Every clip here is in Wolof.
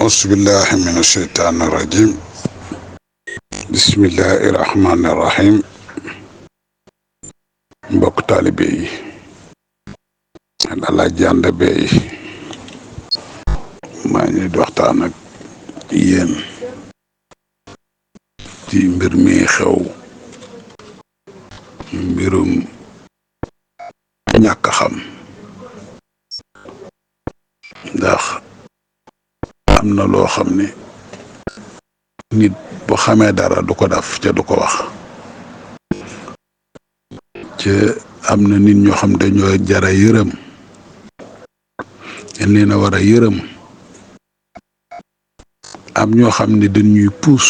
أعوذ بالله من الشيطان الرجيم بسم الله الرحمن الرحيم mbokk taalibe yi Alaaji Anda Bey maa ngi waxtaan ak yéen ci mbir mi xew mbirum ñàkk xam ndax am na loo xam ne nit bu xamee dara du ko def ca du ko wax ca am na nit ñoo xam dañoo jara yërëm dañ leen a war a yërëm am ñoo xam ne dañuy puus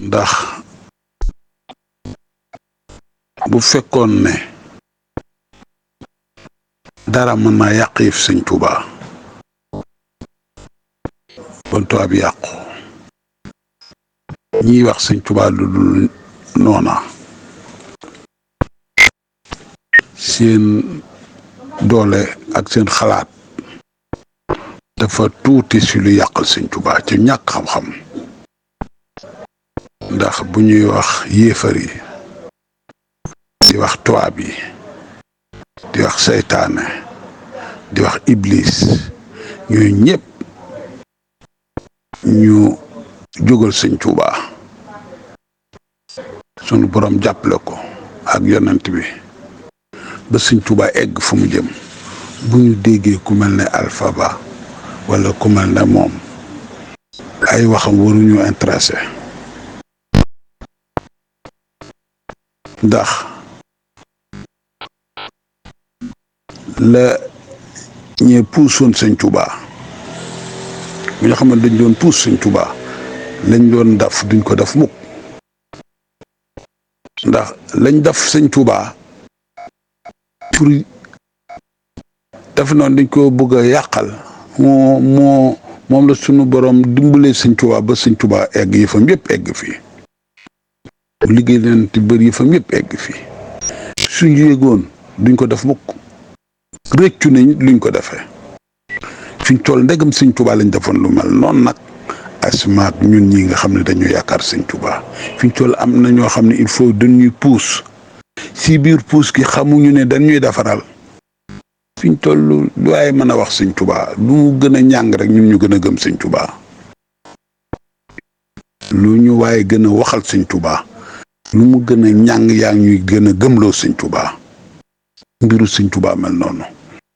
ndax bu fekkoon ne dara mën naa yàq yëf Sëñ Tuubaa bon tubaab bi yàqu ñiy wax Sëñ Tuubaa lu dul noona seen doole ak seen xalaat dafa tuuti si lu yàqal Sëñ Tuubaa ci ñàkk xam-xam ndax bu ñuy wax yéefar yi di wax tubaab yi di wax seytaane di wax iblis ñooy ñépp ñu jógal Sëñ Tuubaa sunu borom jàppale ko ak yonent bi ba Sëñ Tuubaa egg fu mu jëm bu ñu déggee ku mel ne Alpha Ba wala ku mel ne moom ay waxam waruñu intéressé ndax la ñee puusoon Sëñ Tuubaa bu ñu xamal dañ doon puus Sëñ Tuubaa lañ doon def duñ ko def mukk ndax lañ def Sëñ Tuubaa pour def noonu dañ ko bëgg a yàqal moom la sunu borom dimbalee Sëñ Tuubaa ba Sëñ Tuubaa egg yëfam yëpp egg fii bu liggéey leen ti bëri yëfam yëpp egg fii suñu yéegoon duñ ko def mukk réccu nañ luñ ko defee fiñ toll ndegam Sëñ Tuubaa lañ defoon lu mel noonu nag asmaak ñun ñi nga xam ne dañu yaakaar Sëñ Tuubaa fiñ toll am na ñoo xam ne il faut dañuy puus si biir puus gi xamuñu ne dañuy defaral fiñ toll lu waaye mën a wax Sëñ Tuubaa lu mu gën a ñàng rek ñun ñu gën a gëm Sëñ Tuubaa lu ñu waaye gën a waxal Sëñ Tuubaa lu mu gën a ñàng yaa ñuy gën a gëmloo Sëñ Tuubaa mbiru Sëñ Tuubaa mel noonu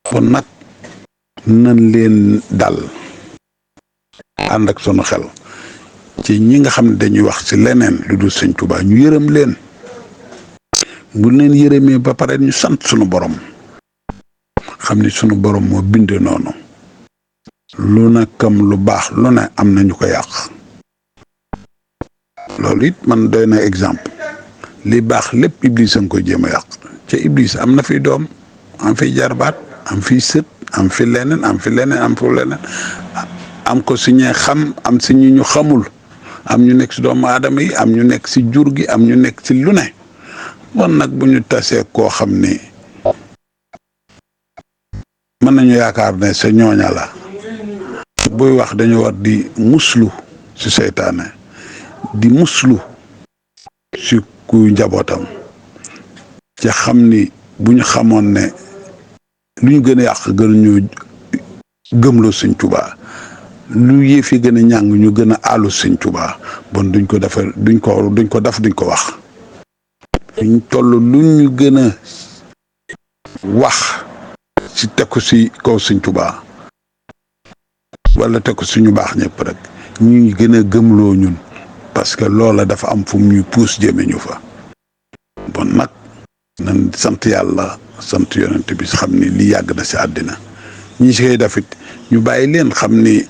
kon nag nan leen dal ànd ak sunu xel ci ñi nga xam ne dañuy wax ci leneen lu dul Sëñ Tuubaa ñu yërëm leen bu leen yërëmee ba pare ñu sant sunu borom xam ni sunu borom moo binde noonu lu nekkam lu baax lu ne am na ñu ko yàq loolu it man doy na exemple li baax lépp Iblis a ngi koy jéem a yàq ca Iblis am na fi doom am fi jarbaat am fi sët am fi leneen am fi leneen am fi leneen am ko si ñee xam am si ñu xamul am ñu nekk si doomu aadama yi am ñu nekk si jur gi am ñu nekk si lu ne bon nag bu ñu tasee koo xam ni mën nañu yaakaar ne sa ñooña la buy wax dañu war di muslu si seytaane di muslu si ku njabootam ca xam ni bu ñu xamoon ne lu ñu gën a yàq gën ñu gëmloo Sëñ Tuubaa lu yëf yi gën a ñàng ñu gën a àllu Sëñ Tuubaa bon duñ ko defar duñ ko def duñ ko wax ñu toll lu ñu gën a wax ci teg ko ci kaw Sëñ Tuubaa wala teg ko suñu baax ñëpp rek ñuy gën a gëmloo ñun parce que loola dafa am fu ñuy puus jëme ñu fa bon nag nan sant yàlla sant yonent bi xam ni li yàgg na ci àddina ñi ci koy dafit ñu bàyyi leen xam ni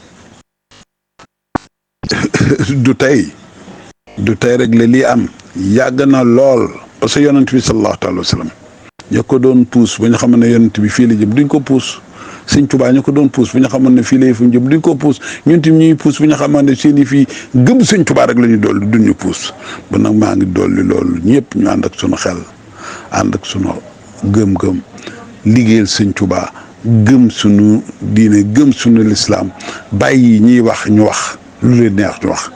du tey rek la lii am yàgg na lool parce que yonent bi sallallahu alayhi wa sallam ñoo ko doon puus ba ñu xamoon ne yonent bi fii la jëm duñ ko puus Sëñ Tuubaa ñu ko doon puus bu ñu xamoon ne fii la fu jëm duñ ko puus ñun tamit ñuy puus bu ñu xamoon ne seen i fii gëm Sëñ Tuubaa rek la ñu dolli duñ ñu puus ba nag maa ngi dolli loolu ñëpp ñu ànd ak sunu xel ànd ak sunu gëm-gëm liggéeyal Sëñ Tuubaa gëm sunu diine gëm sunu lislaam bàyyi ñiy wax ñu wax lu leen neex ñu wax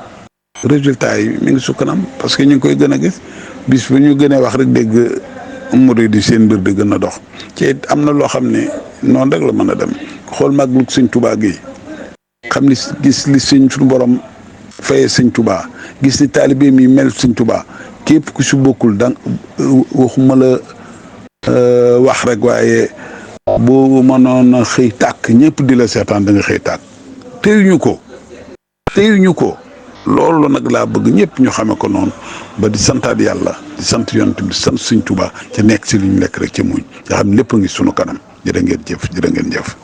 résultat yi mi ngi su kanam parce que ñu ngi koy gën a gis bis bu ñu gën a wax rek dégg murid di seen mbir di gën a dox ci am na loo xam ne noonu rek la mën a dem xool màggalu Sëñ Tuubaa gi xam ni gis li suñu borom fayee Sëñ Tuubaa gis ni taalibe mi mel Sëñ Tuubaa képp ku si bokkul dang waxuma la wax rek waaye boo mënoon a xëy tàkk ñëpp di la seetaan da nga xëy tàkk téyuñu ko loolu nag laa bëgg ñëpp ñu xame ko noonu ba di santaat yàlla di sant yonent bi di sant Sëñ Tuubaa ca nekk si li ñu lekk rek ca muñ nga xam lépp a ngi sunu kanam jërë ngeen jëf.